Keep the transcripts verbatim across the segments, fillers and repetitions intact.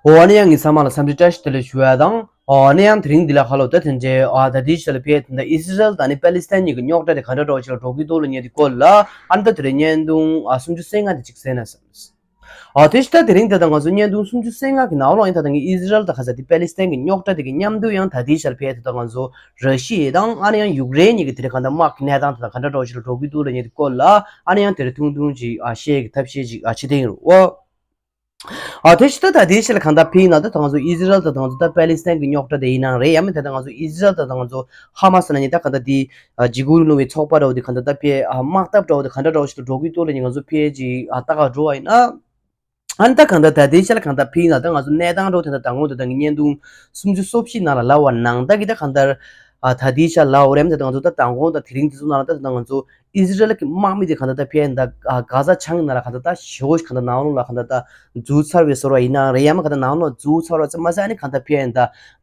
འོ་ཨ་ནི་ཡང་ངས་ཚང་མ་ལ་འཚམས་འདྲི་བཀྲ་ཤིས་བདེ་ལེགས་ཞུ་ཡ་དང་། འོ་ཨ་ནི་ཡང་དེ་རིང་འདི་ལ་ཁ་ལོ་ད་དེ་འདྲའི་ཨ་ད་ལྟའི་ཆ་ལ་ཕེ་དེ་འདྲ་ཨི་སི་རལ་དང་ནི་པ་ལི་སི་ཐན་གཉིས་ཀྱི་རྙོག་དྲ་དེ་ག་འདྲ་འདྲ་བོ་ཞིག་ལ་འགྲོ་གི་འདུག་ལབ་མཁན་དེ་སྐོར་ལ་ཨ་ནི་ད་དེ་རིང་བརྙན་ཐུང་ཨ་སུམ་ཅུ་སོ་ལྔ་དེ་ཅིག་གསན་ན་བསམ། ཨ་དེ་ཕྱི་ད་དེ་རིང་དེ་ད་ང་ཚོ་བརྙན་ཐུང་སུམ་ཅུ་སོ་ལྔ་གི་ནང་ལོགས་ཡིན་ད་ད་ངས་ཨི་སི་རལ་དང་ཁ་ས་དེ་པ་ལི་སི་ཐན་གྱི་རྙོག་དྲ་དེ་གི་མཉམ་དུ་ཡང་ད་ལྟའི་ཆ་ལ་ཕེ་དེ་ད་ང་ཚོ་ར་ཤི་ཡ་དང་ཨ་ནི་ཡང་ཡུཀ་རེན་གཉིས་ཀྱི་དེ་རིང་ག་འདྲ་དམག་གི་གནས་སྟངས་དེ་ད་ག་འདྲ་འདྲ་བོ་ཞིག་ལ་འགྲོ་གི་འདུག་ལབ་མཁན་དེ་སྐོར་ལ་ཨ་ནི་ཡང་དེ་རིང་ཐུང་ཐུང་ཅིག་ཨ་བཤད་ཀྱི་ཐབས་ཤེས་ཅིག་ཨ་བྱེད་དེ་ཡིན་རུ་ཨོ། ཨ་དེ་ཕྱི་ད་ད་དེ་ཕྱི་ལ་གང་ལྟར་ཕིན་ན་ད་ད་ང་ཚོ་ཨི་སི་རལ་ད་ད་ང་ཚོ་ད་པ་ལི་སི་ཐན་གྱི་རྙོག་དྲ་དེ་ཡིན་ནའང་རེད། ཡང་མིན་ད་ད་ང་ཚོ་ཨི་སི་རལ་ད་ད་ང་ཚོ་ཧ་མ་སི་ན་ནི་ད་གང་ལྟར་དེ་འཇིགས་སྐུལ་རིང་ལུགས་པའི་ཚོགས་པ་འདྲ་བོ་དེ་གང་ལྟར་ད་ཕེ་དམག་འཐབ་འདྲ་བོ་དེ་གང་འདྲ་འདྲ་བོ་ཞིག་ཏུ་འགྲོ་གི་འདུག་ལ་ནི་ང་ཚོ་ཕེ་ཅིག་ཨ་ལྟ་ག་འགྲོ་བ་ཡིན་ན། ཨ་ནི་ད་གང་ལྟར་ད་དེ་ཕྱི་ལ་གང་ལྟར་ཕིན་ན་ད་ང་ཚོ་གནས་སྟངས་འདྲ་བོ་དེ་འདྲ་དང་པོ་དེ་ད་ངས་བརྙན་ཐུང་སུམ་ཅུ་སོ་བཞི་ནང་ལ་ལབ་པ་ནང་ལྟར་གྱི་ད་གང་ལྟར་ཨ་ད་དེ་ཕྱི་ལ་ལབ་པ་རེད་མ་ད་ང་ཚོ་ད་དང་པོ་ད་དེ་རིང་དེ་ཚོ་ནང་ལ་ད་ད་ང་ཚོ། ཨི་སི་རལ་གྱི་དམག་མི་དེ་གང་ལྟར་ད་ཕེ་ཡ་ད་གྷ་ཟ་བྱང་གི་ནང་ལ་གང་ལྟར་ད་ཞེ་པོ་ཞིག་གང་ལྟར་ནང་ལོགས་ལ་གང་ལྟར་ད་འཛུལ་ཚར་བའི་བཟོ་འདྲ་ཡིན་ནའང་རེད། ཡང་མ་གང་ལྟར་ནང་ལོགས་འཛུལ་ཚར་བ་ཙམ་མ་ཟད་ཨ་ནི་གང་ལྟར་ཕེ་ཡ་ད་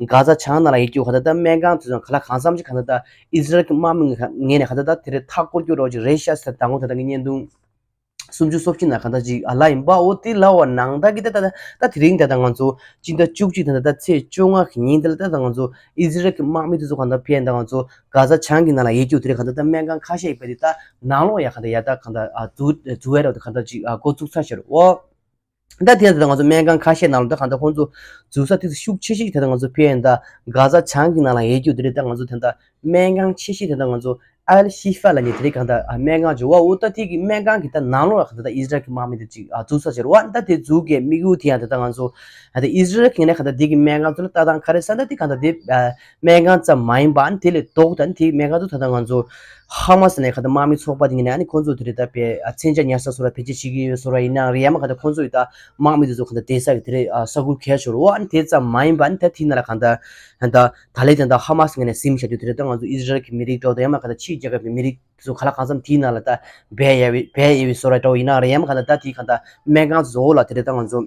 གྷ་ཟ་བྱང་ནང་ལ་ཡོད་རྒྱུ་གང་ལྟར་ད་སྨན་ཁང་དེ་ཚོ་ག་ལ་གང་འཚམ་ཞིག་གང་ལྟར་ད་ཨི་སི་རལ་གྱི་དམག་མི་ངོས་ནས་གང་ལྟར་ད་དེ་རེད་མཐའ་བསྐོར་རྒྱུ་འདྲ་བོ་ཅིག་རེད་ཤག་ཟེར་དང་པོ་ད་ད་ངས་བརྙན་ཐུང་སུམ་ཅུ་སོ་བཞི་ནང་གང་ལྟར་ཅིག་ཨ་ལབ་ཡིན་པ། འོ་དེ་ལབ་པ་ནང་ལྟར་གྱི་ད་ད་ད་དེ་རིང་ད་ད་ང་ཚོ་སྤྱི་ཟླ་བཅུ་གཅིག་ད་ད་ད་ཚེས་བཅོ་ལྔ་གི་ཉིན་དེ་ལ་ད་ད་ང་ཚོ་ཨི་སི་རལ་གྱི་དམག་མི་དེ་ཚོ་གང་ལྟར་ཕེ་ཡ་ད་ང་ཚོ་གྷ་ཟ་བྱང་གི་ནང་ལ་ཡོད་རྒྱུ་དེ་རེད། གང་ལྟར་ད་སྨན་ཁང་ཁ་ཤས་ཡོད་པ་དེ་ད་ནང་ལོགས་ཡ་གང་ལྟར་ཡ་ད་གང་ལྟར་ཨ་འཛུལ་འཛུལ་ཡ་ར་ད་གང་ལྟར་ཅིག་ཨ་འགོ་བཙུགས་ཚར་ཤག་རེད་འོ། ད་དེ་ད་ང་ཚོ་སྨན་ཁང་ཁ་ཤས་ནང་ལ་ད་གང་ལྟར་ཁོང་ཚོ་འཛུལ་ས་དེ་ཚོ་ཤུགས་ཆེ་ཤོས་ད་ད་ང་ཚོ་ཕེ་ཡ་ད་གྷ་ཟ་བྱང་གི་ནང་ལ་ཡོད་རྒྱུ་དེ་རེད། ད་ང་ཚོ་ད་ད་སྨན་ཁང་ཆེ་ཤོས་དེ་ད་ང་ཚོ་ཨལ་ཤི་ཧྥ་ལབ་མཁན་དེ་རིང་གང་ལྟར་ཨ་སྨན་ཁང་བྱུང་བ། འོ་ད་དེ་གི་སྨན་ཁང་གི་ད་ནང་ལོགས་ལ་གང་ལྟར་ད་ཨི་སི་རལ་གྱི་དམག་མི་དེ་ཅིག་ཨ་འཛུལ་ས་བྱས་རེད་བ། ད་དེ་འཛུལ་གྱི་དམིགས་ཡུལ་དེ་ཡང་ད་ལྟ་ང་ཚོ་ཨ་ད་ཨི་སི་རལ་གྱི་ངོས་ནས་གང་ལྟར་དེ་གི་སྨན་ཁང་ཚོ་ལ་ལྟ་སྟངས་ག་རེ་ཟེར་ན་དེ་གང་ལྟར་དེ་ཨ་སྨན་ཁང་ཙམ་མ་ཡིན་པ་ཨ་དེ་ལས་ལྡོག་ད་དེ་སྨན་ཁང་ཚོ་ད་ལྟ་ང་ཚོ་ཧ་མ་སི་ནས་གང་ལྟར་དམག་མི་ཚོགས་པ་དེ་ངོས་ནས་ཨ་ནི་ཁོང་ཚོ་དེ་རིང་ད་དཔེ་ཨ་མཚོན་ཆ་ཉར་ས་བཟོ་འདྲ་བེད་སྤྱོད་བྱེད་ཀྱི་ཡོད་བཟོ་འདྲ་ཡིན་ནའང་རེད། ཡང་མ་གང་ལྟར་ཁོང་ཚོ་ཡི་ད་དམག་མི་དེ་ཚོ་གང་ལྟར་བསྡད་ས་གི་དེ་རིང་ཨ་ས་ཁུལ་གལ་ཆེ་རེད་བ། ཨ་ནི་དེ་ཙམ་མ་ཡིན་པ་ཨ་ནི་ད་དེའི་ནང་ལ་གང་ལྟར་ད་ད་ལན་ད་ལྟ་ཧ་མ་སི་ངོས་ནས་ཟིན་བཞག་རྒྱུ་དེ་རེད། ད་ང་ཚོ་ཨི་སི་རལ་གྱི་མི་རིགས་འདྲ་བོ་དང་ཡང་མ་གང་ལྟར་ཕྱིའི་རྒྱལ་ཁབ་ཀྱི་མི་རིགས་དེ་ཚོ་ག་ལ་གང་འཚམ་དེའི་ནང་ལ་ད་སྦས་ཡ་བའི་སྦས་ཡ་བའི་བཟོ་འདྲ་འདྲ་བོ་ཡིན་ནའང་རེད། ཡང་མ་གང་ལྟར་ད་དེའི་གང་ལྟར་སྨན་ཁང་བཟོ་འོག་ལ་དེ་རེད། ད་ང་ཚོ་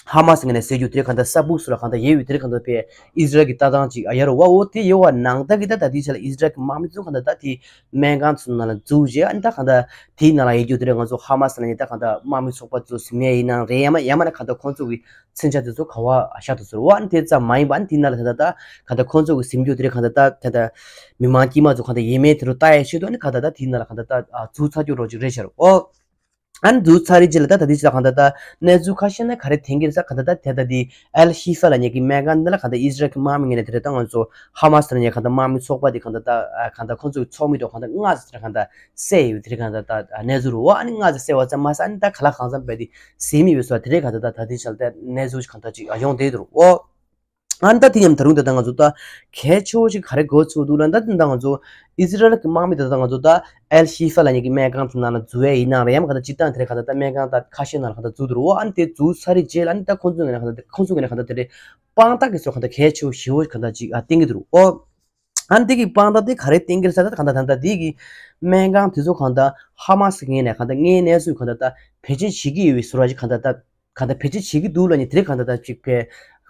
ཧ་མ་སི་ངོས་ནས་ཟེར་རྒྱུ་དེ་རེད། གང་ལྟར་ས་སྦུག་སུ་ལ་གང་ལྟར་ཡོད་པའི་དེ་རེད། གང་ལྟར་དཔེ་ཨི་སི་རལ་གྱི་ལྟ་སྟངས་ཅིག་ཡོད་རེད་བ། འོ་དེ་ཡོད་པ་ནང་ལྟར་གྱི་ད་ད་དེའི་ཆ་ལ་ཨི་སི་རལ་གྱི་དམག་མི་ཚོ་གང་ལྟར་ད་དེ་སྨན་ཁང་ཚོ་ནང་ལ་འཛུལ་རྗེས་ཨ་ནི་ད་གང་ལྟར་དེའི་ནང་ལ་ཡོད་རྒྱུ་དེ་རེད། ང་ཚོ་ཧ་མ་སི་ལབ་མཁན་ད་གང་ལྟར་དམག་མི་ཚོགས་པ་ཚོ་ཟིན་ཡ་ཡིན་ནའང་རེད། ཡང་མ་ཡང་མ་ན་གང་ལྟར་ཁོང་ཚོ་གི་མཚོན་ཆ་དེ་ཚོ་ག་བ་བཞག་ཏུ་ཟེར་བ། ཨ་ནི་དེ་ཙམ་མ་ཡིན་པ་ཨ་ནི་དེའི་ནང་ལ་ད་ལྟ་ད་གང་ལྟར་ཁོང་ཚོ་གི་ཟིན་རྒྱུ་དེ་རེད། གང་ལྟར་ད་ད་ལྟ་མི་མང་དཀྱུས་མ་ཚོ་གང་ལྟར་ཡས་མས་དེ་ཚོ་ལྟ་ཡའི་ཆེད་དུ་ཨ་ནི་གང་ལྟར་ད་དེའི་ནང་ལ་གང་ལྟར་ད་འཛུལ་ཚར་རྒྱུ་རོ་ཅིག་རེད་ཤག་འོ། ཨ་ནི་འཛུལ་ཚར་རེད་ཅེས་ལ་ད་ད་དེ་ཅི་ལ་གང་ལྟར་ད་གནས་ཚུལ་ཁ་ཤས་ན་ག་རེ་འཐེན་གྱི་རེད་ཟེར། གང་ལྟར་ད་དེ་ད་དེ་ཨལ་ཤི་ཧྥ་ལབ་མཁན་གྱི་སྨན་ཁང་འདི་ལ་གང་ལྟར་ཨི་སི་རལ་གྱི་དམག་མི་ངོས་ནས་དེ་རེད། ད་ང་ཚོ་ཧ་མ་སི་ལབ་མཁན་གང་ལྟར་དམག་མི་ཚོགས་པ་དེ་གང་ལྟར་ད་གང་ལྟར་ཁོང་ཚོ་གི་ཚོགས་མི་འདྲ་གང་ལྟར་ལྔ་ཙམ་དེ་རེད་གང་ལྟར་བསད་ཡོད་དེ་རེད། གང་ལྟར་ད་གནས་ཚུལ་རེད་བ། ཨ་ནི་ལྔ་ཙམ་བསད་པ་ཙམ་མ་ཟད་ཨ་ནི་ད་ག་ལ་གང་འཚམ་བས་དེ་ཟིན་མི་ཡོད་ཟེར་བ་དེ་རེད། གང་ལྟར་ད་ད་དེ་ཆ་ལ་ད་གནས་ཚུལ་གང་ལྟར་ཅིག་ཡོང་བསྡད་འདུག་རོ། ཨ་ནི་ད་དེ་མཉམ་ད་རུང་ད་ལྟ་ང་ཚོ་ད་གལ་ཆེ་བོ་ཞིག་ག་རེ་གོ་ཚུགས་འདུག་ལབ་ན། ད་དེ་ད་ང་ཚོ་ཨི་སི་རལ་གྱི་དམག་མི་ད་ལྟ་ང་ཚོ་ད་ཨལ་ཤི་ཧྥ་ལབ་མཁན་གྱི་སྨན་ཁང་དེ་ནང་ལ་འཛུལ་ཡ་ཡིན་ནའང་རེད། ཡང་མ་གང་ལྟར་སྤྱིར་བཏང་དེ་རེད། གང་ལྟར་ད་སྨན་ཁང་ད་ཁ་ཤས་ནང་ལ་གང་ལྟར་འཛུལ་འདུག་རོ། ཨ་ནི་དེ་འཛུལ་ཚར་རེད་ཅེས་ལ་ཨ་ནི་ད་ཁོང་ཚོའི་ངོས་ནས་གང་ལྟར་ཁོང་ཚོའི་ངོས་ནས་གང་ལྟར་དེ་རེད་དཔང་རྟགས་ཀྱི་ཚོ་གང་ལྟར་གལ་ཆེ་བོ་ཞེ་བོ་གང་ལྟར་ཅིག་ཨ་བསྟན་གྱི་འདུག་རོ། ཨ་ནི་དེ་གི་དཔང་རྟགས་དེ་ག་རེ་བསྟན་གྱི་རེད་ཟེར་ན། ད་གང་ལྟར་ད་ལྟ་དེ་གི་སྨན་ཁང་དེ་ཚོ་གང་ལྟར་ཧ་མ་སི་ངོས་ནས་གང་ལྟར་དངོས་གནས་སུ་གང་ལྟར་ད་བེད་སྤྱོད་བྱེད་ཀྱི་ཡོད་པའི་བཟོ་འདྲ་ཅིག་གང་ལྟར་ད། གང་ལྟར་བེད་སྤྱོད་བྱེད་ཀྱི་འདུག་ལབ་ནས་དེ་རིང་གང་ལྟར་ད་ཅིག་ཕེ་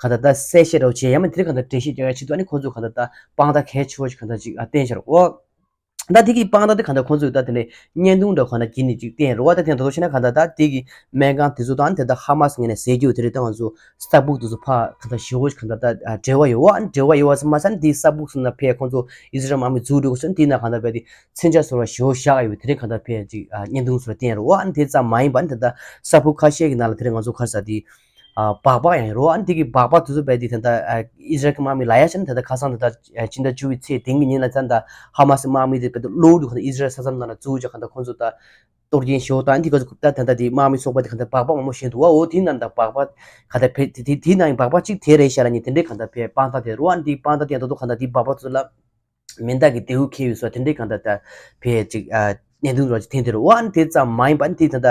གང་ལྟར་ད་གསལ་བཤད་འདྲ་བོ་བྱས། ཡང་མིན་དེ་རིང་གང་ལྟར་འགྲེལ་བཤད་རྒྱག་ཡ་ཆེད་དུ་ཨ་ནི་ཁོང་ཚོས་གང་ལྟར་ད་དཔང་རྟགས་གལ་ཆེ་བོ་ཞིག་གང་ལྟར་ཅིག་ཨ་བསྟན་བཞག་རོ། ད་དེ་གི་དཔང་རྟགས་དེ་གང་ལྟར་ཁོང་ཚོས་ད་དེ་ནས་བརྙན་ཐུང་འདྲ་གང་ལྟར་བརྒྱུད་ནས་ཅིག་བསྟན་རོ། ད་དེ་འདྲ་བོ་བྱས་ན་གང་ལྟར་ད་དེ་གི་སྨན་ཁང་དེ་ཚོ་དང་དེ་ལྟར་ཧ་མ་སི་ངོས་ནས་ཟེར་རྒྱུ་དེ་རེད། ད་ང་ཚོ་ས་སྦུག་དེ་ཚོ་ཕར་གང་ལྟར་ཞེ་བོ་ཞིག་གང་ལྟར་ད་འབྲེལ་བ་ཡོད་བ། ཨ་ནི་འབྲེལ་བ་ཡོད་བ་ཙམ་མ་ཟད་ཨ་ནི་དེའི་ས་སྦུག་ཚོ་ནང་ཕེ་ཁོང་ཚོ་ཨི་སི་རལ་དམག་མི་འཛུལ་འགྲོ་དགོས་ཟེར་ན་དེའི་ནང་གང་ལྟར་བས་དེ་མཚོན་ཆ་བཟོ་འདྲ་ཞེ་བོ་བཞག་ཡོད་པའི་དེ་རིང་གང་ལྟར་ཕེ་ཅིག་ཨ་བརྙན་ཐུང་བཟོ་འདྲ་བསྟན་རོ། ཨ་ནི་དེ་ཙམ་མ་ཡིན་པ་ནི་ད་ལྟ་ས་ཁུལ་ཁ་ཤས་ཀྱི་ནང་ལ་དེ་རིང་ང་ཚོ་ག་རེ་ཟེར་དེ་ཨ་སྦག་སྦག་ཡང་ཡིན་རོ། ཨ་ནི་དེ་གི་སྦག་སྦག་དེ་ཚོ་བས་དེ་ད་ལྟ་ཨ་ཨི་སི་རལ་གྱི་དམག་མི་ལབ་ཡ་ཆ་ནི་ད་ལྟ་ཁ་སང་ད་ལྟ་ཨ་སྤྱི་ཟླ་བཅུ་པའི་ཚེས་དེ་གི་ཉིན་ལ་ད་ལྟ་ཧ་མ་སི་དམག་མི་དེ་བས་དེ་གློ་བུར་དུ་གང་ལྟར་ཨི་སི་རལ་ས་མཚམས་ནང་ལ་འཛུལ་བྱས་གང་ལྟར་ཁོང་ཚོ་ད་གཏོར་སྐྱོན་ཞེ་པོ་དང་དེ་ག་ཚོད་ད་ད་ལྟ་དེ་དམག་མི་ཚོགས་པ་དེ་གང་ལྟར་སྦག་སྦག་མང་པོ་བཞེངས་འདུག་བ། འོ་དེའི་ནང་ད་སྦག་སྦག་གང་ལྟར་བས་དེ་དེ་དེའི་ནང་ཡང་སྦག་སྦག་གཅིག་དེ་རེད་ཤག་ལབ་ནས་དེ་འདྲའི་གང་ལྟར་བས་དཔང་རྟགས་དེ་རོ། ཨ་ནི་དེའི་དཔང་རྟགས་དེ་ཡང་ད་དུང་གང་ལྟར་དེའི་སྦག་སྦག་ཚོ་ལ་མེ་མདའ་གི་མདེའུ་འཁྱེར་ཡོད་ཟེར་དེ་འདྲའི་གང་ལྟར་ད་བས་ཅིག་ཨ་བརྙན་ཐུང་རོ་ཅིག་འཐེན་དེ་རོ། ཨ་ནི་དེ་ཙམ་མ་ཡིན་པ་ཨ་ནི་དེ་ད་ལྟ་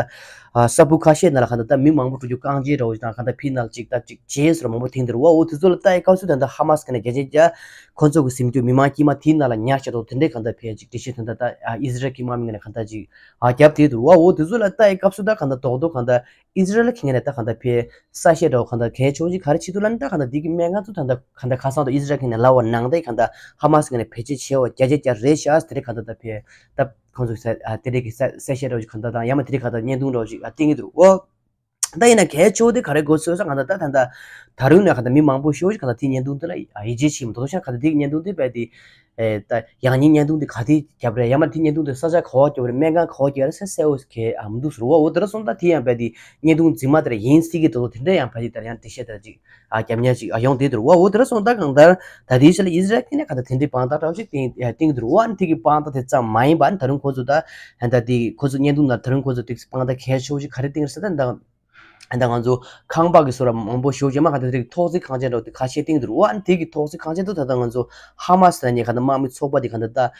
ཨ་ས་ཁུལ་ཁ་ཤས་ནང་ལ་གང་ལྟར་ད་མི་མང་པོ་འགྲོ་རྒྱུ་རྐང་རྗེས་རོ་ཅིག་དང་གང་ལྟར་ཕི་ནང་ཅིག་ད་ཅིག་བྱས་ཟེར་མང་པོ་འཐེན་དེ་རོ། འོ་དེ་ཚོ་ལ་ལྟ་ཡི་སྐབས་སུ་ད་ལྟ་ཧ་མ་སི་གི་ནས་རྒྱ་ཆེ་རྒྱ་ཁོ་ཚོ་གི་ཟིན་རྒྱུ་མི་མང་དཀྱུས་མ་དེའི་ནང་ལ་ཉར་བཞག་འདུག་དེ་འདྲའི་གང་ལྟར་བས་ཅིག་འགྲེལ་བཤད་ད་ལྟ་ཨ་ཨི་སི་རལ་གྱི་དམག་མི་ངོས་ནས་གང་ལྟར་ཅིག་ཨ་རྒྱབ་དེ་འདུག་བ། འོ་དེ་ཚོ་ལ་ལྟ་ཡི་སྐབས་སུ་ད་གང་ལྟར་རྡོག་རྡོག་གང་ལྟར་ཨི་སི་རལ་གྱི་ངོས་ནས་ད་གང་ལྟར་བས་ས་ཤད་འདྲ་བོ་གང་ལྟར་གལ་ཆེ་བོ་ཅིག་ག་རེ་བྱེད་འདུག་ལབ་ན། ད་གང་ལྟར་འདི་གི་སྨན་ཁང་ཚོ་ད་ལྟ་གང་ལྟར་ཁ་སང་དུ་ཨི་སི་རལ་གྱི་ངོས་ནས་ལབ་པ་ནང་བཞིན་གང་ལྟར་ཧ་མ་སི་ངོས་ནས་བེད་སྤྱོད་བྱས་པ་རྒྱ་ཆེ་རྒྱ་རེད་ཤག་དེ་རེད། གང་ལྟར་ད་བས་ད་ཁོང་ཚོ་ས་ཨ་དེ་རེད་གི་ས་ས་ཤད་འདྲ་བོ་ཅིག་གང་ལྟར་དང་ཡང་མ་དེ་རེད་གང་ལྟར་བརྙན་ཐུང་འདྲ་བོ་ཅིག་ཨ་བསྟན་གྱི་འདུག་འོ། ད་ཡིན་ན་གལ་ཆེ་བོ་དེ་ག་རེ་གོ་སོང་ཟེར་ན། གང་ལྟར་ད་ད་ད་རུང་ནས་གང་ལྟར་མི་མང་པོ་ཞེ་པོ་ཞིག་གང་ལྟར་དེའི་བརྙན་ཐུང་དེ་ལ་ཡིད་ཆེས་བྱེད་མི་འདུག་ཤག་གང་ལྟར་དེའི་བརྙན་ཐུང་དེ་རྦད་དེ། ཨེ་ད་ཡང་སྙིང་བརྙན་ཐུང་དེ་ག་དེ་རྒྱབ་རེད། ཡང་མ་དེ་བརྙན་ཐུང་དེ་ས་ཆ་ག་པར་རྒྱབ་རེད། སྨན་ཁང་ག་པར་རྒྱབ་རེད་ཟེར་གསལ་བོ་གལ་ཨ་མི་འདུག་ཟེར་བ། འོ་དེ་འདྲ་སོང་ཙང་ད་དེ་ཡང་རྦད་དེ་བརྙན་ཐུང་རྫུན་མ་དེ་འདྲ་ཡིན་སྲིད་ཀྱི་འདུག་དེ་འདྲ་ཡང་ཕལ་ཆེར་དེ་ལ་ཡང་འགྲེལ་བཤད་དེ་འདྲ་ཅིག་ཨ་རྒྱབ་ཉེས་ཅིག་ཨ་ཡོང་བསྡད་འདུག་འོ་དེ་འདྲ་སོང་ཙང་གང་ལྟར་ད་དེའི་ཆ་ལ་ཨི་ཟི་རལ་གྱིས་ནས་གང་ལྟར་དེ་འདྲའི་དཔང་རྟགས་འདྲ་བོ་ཞིག་བཏིང་བཏིང་འདུག་འོ་ཨ་ནི་དེ་གི་དཔང་རྟགས་དེ་ཙམ་མ་ཡིན་པ། ཨ་ནི་ད་རུང་ཁོ་ཚོ་ད་ཨ་ད་དེ་ཁོ་ཚོ་བརྙན་ཐུང་ནང་ད་རུང་ཁོ་ཚོ་དེ་དཔང་རྟགས་གལ་ཆེ་བོ་ཞིག་ག་རེ་བཏིང་རེད་ཟེར་ན། ད་ད་ང་ཚོ་ཁང་པ་གི་བཟོ་འདྲ་མང་པོ་ཞེ་པོ་ཅིག་མ་གང་ལྟར་དེ་ཐོག་བརྩེགས་ཁང་ཆེན་འདྲ་བོ་དེ་ཁ་ཤས་བཏིང་འདུག་འོ་ཨ་ནི་དེ་གི་ཐོག་བརྩེགས་ཁང་ཆེན་དུ་ད་ལྟ་ང་ཚོ་ཧ་མ་སི་ལབ་མཁན་གང་ལྟར་དམག་མི་ཚོགས་པ་དེ་གང་ལྟར་ད་